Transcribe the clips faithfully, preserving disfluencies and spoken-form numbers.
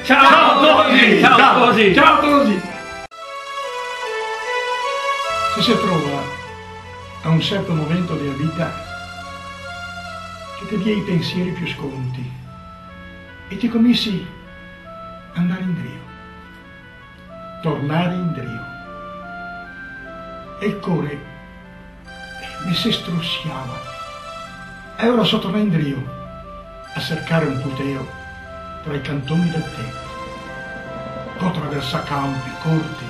Ciao, Tosi! Ciao, Tosi! Ciao, Tosi! Se se trova a un certo momento dea vita che te vien i pensieri più sconti e te cominsi a andare indrio, tornare indrio. E el core me se strusiava. E ora so tornà indrio a sercare un puteo tra i cantoni del tempo. Go traversà campi, corti,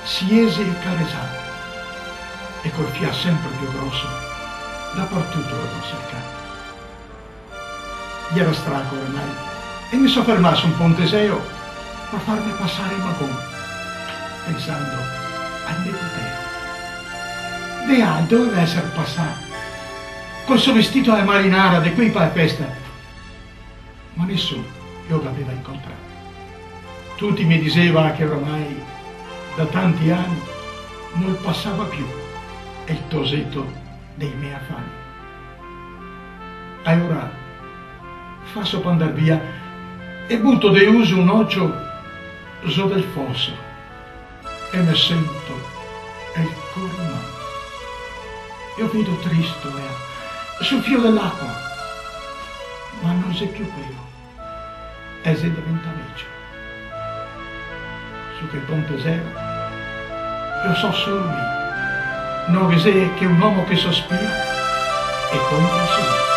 siese e caresà, e col fià sempre più groso, dapartuto lo go sercà. Iera straco oramai, e me so fermà su un ponteseo par farme pasare el magon, pensando al me puteo. De là doveva eser pasà, col so vestito a marinara de quei pa festa, ma nesun lo gaveva incontrà. Tuti me diseva che oramai da tanti ani no pasava più el toseto dei me afani. Alora faso pa andar via e buto de uso un ocio zo del foso e me sento el core mal. Lo vedo tristo, eh, sul fio de l'acua, ma no xe più queo, el xe deventà vecio. Su quel ponteseo, lo so solo mi, no ghe xe che un omo che sospira e conta el so dito.